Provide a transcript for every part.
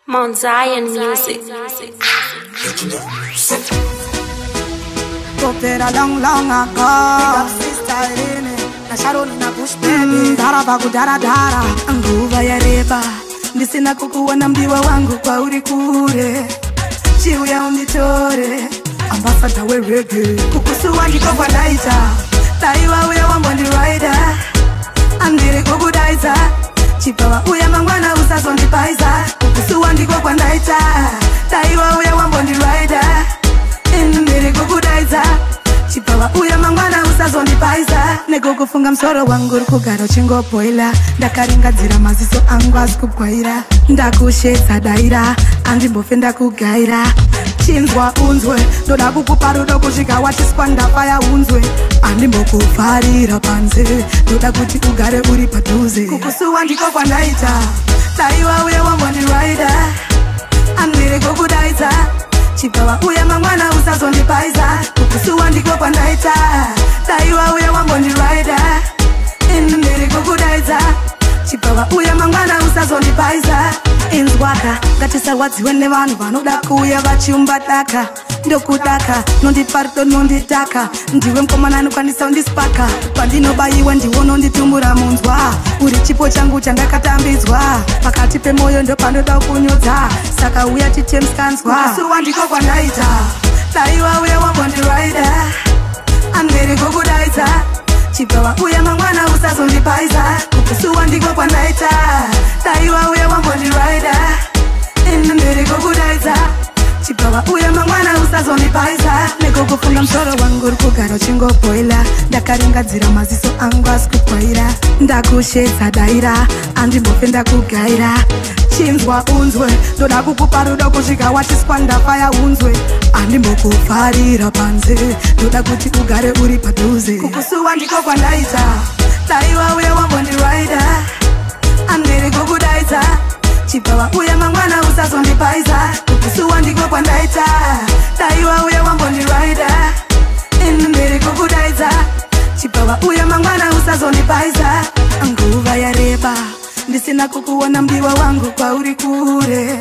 Mount Zion Music. Topera long long ago. Big up sister Irene na Sharon na Bush baby. Dara bagu dara dara. Nguva yareba ndisina kukuona mdiwa wangu kwauri kure. Chiuya unditore ambassador we reggae. Kukusuwa ndiko kwandaita taiwa uya wambondi rider. Andiri kukudaita chipava uya mangwana usazondipaisa. Kukusuwa ndiko kwandaita taiwa uya wambondi rider. Ndiri kukudaidza chipava uya mangwana usazondipaisa. Nekukufunga musoro wangu uri kugara uchingoboila. Ndakaringadzira maziso angu asi kubwaira. Ndakushetsa daira andimbofe ndakugaira. Chinzwa unzwe ndoda kukupa rudo kusvika wachiswa ndafaya unzwe. Andimbokuvharira panze ndoda kuti ugare uri padhuze. Kukusuwa ndiko kwandaita taiwa uya wambondiraida. Andiri kukudaidza chipava uya mangwana usazondipaisa. Kukusuwa ndiko kwandaita taiwa uya wambondiraida. Ndiri kukudaidza chipava uya mangwana usazondipaisa. Inzwaka ngatisarwadziwe nevanhu vanoda kuuya vachiumba daka. Ndokudaka nondipa rudo nonditaka. Ndiwe mukomana anokwanisa undispaka. Pandinobayiwa ndiwe unonditumbura munzwa. Uri chipo changu chandakatambidzwa. Pakati pemoyo ndopanoda kunyudza. Saka uya tite musikanzwa. Kusuwa ndiko kwandaita taiwa uya wambondiraida. Andiri kukudaidza chipava uya mangwana usazondipaisa. Kukusuwa ndiko kwandaita taiwa uya wambondiraida. Ndiri kukudaidza chipava uya mangwana usazondipaisa. Nekukufunga musoro wangu uri kugara uchingoboila. Ndakaringadzira maziso angu asi kubwaira. Ndakushetsa daira andimbofe ndakugaira. Chinzwa unzwe ndoda kukupa rudo kusvika wachiswa ndafaya unzwe. Andimbokuvharira panze ndoda kuti ugare uri padhuze. Kukusuwa ndiko kwandaita taiwa uya wambondiraida. Andiri kukudaidza chipava uya mangwana usazondipaisa. Kukusuwa ndiko kwandaita taiwa uya wambondiraida. Ndiri kukudaidza chipava uya mangwana usazondipaisa. Nguva yareba ndisina kukuona mdiwa wangu kwauri kure.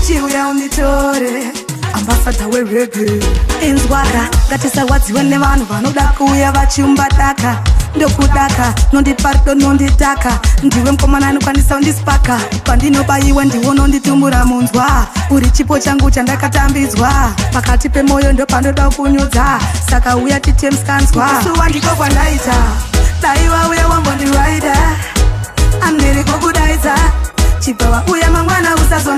Chiuya unditore ambassador we reggae. Inzwaka ngatisarwadziwe nevanhu vanoda kuuya vachiumba daka. Ndokudaka nondipa rudo nonditaka. Ndiwe mukomana anokwanisa undispaka. Pandinobayiwa ndiwe unonditumbura munzwa. Uri chipo changu chandakatambidzwa. Pakati pemoyo ndopanoda kunyudza. Saka uya tite musikanzwa. Kusuwa ndiko kwandaita taiwa uya wambondiraida. Andiri kukudaidza chipava uya mangwana usazondipaisa.